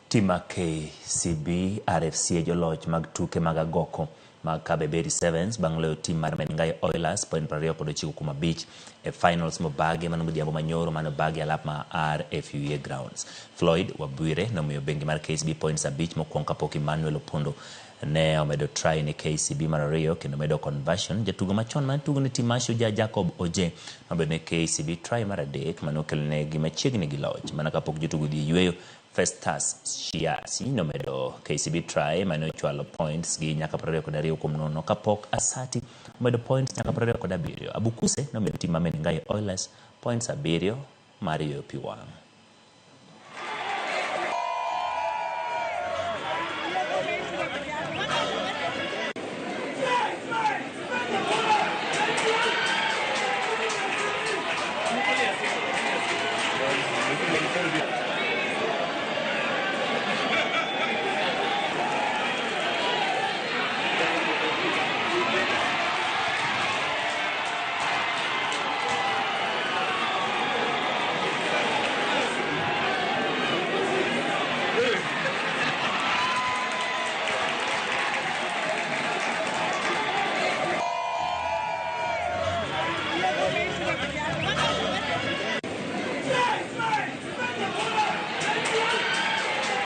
Tim mar KCB RFC e joloch mag tuke mag agoko mag Kabeberi Sevens bang' loyo tim mar Menengai Oilers point 29-5 e finals mobagi mano midhiambo manyoro mane obagi alap ma RFUEA grounds. Floyd Wabwire nomiyo bengi mar KCB points 5 mokwongo kapok Emmanuel Opondo ne omedo try ne KCB mar ariyo kendo medo conversion. Jatugo machon mane tugo ne tim Mashujaa Jacob Oje nobedo ne KCB try mar adek mane okelonegi machiegni gi loch. Mana kapok jotugo dhi e yueyo, Festus Shiasi nomedo KCB try mane ochwalo points gi nyaka 22-0 kapok Asati omedo points nyaka 27. Abukuse nomedo tim ma Menengai Oilers points 7 mar yueyo pi wang'.